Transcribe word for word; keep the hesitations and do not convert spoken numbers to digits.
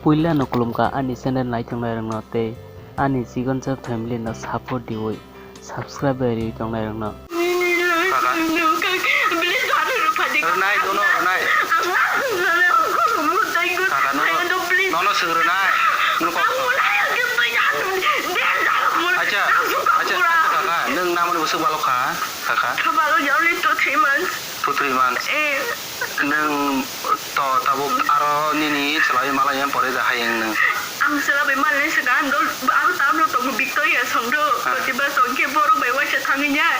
Puila no khulumkha ani channel naithoknai rokno tei ani Chikonsa family no support diwi subscribe bai riwi tongnai rokno. Kaka. Rwnai, dono rwnai. Kaka, nono, nono swng rwnai. Nwng kok. Acha, acha, acha, kaka, nwng namani bwswk balok kha, kaka? Two, three months. Eh. Nwng to tabuk aro nini chwlai malai yang pore da hai nwng. Ang chwla bai malai se da, ang dol, ang town o tongo Victoria song do. Ah. Koti ba song khe borok bai waisa thangwi ya.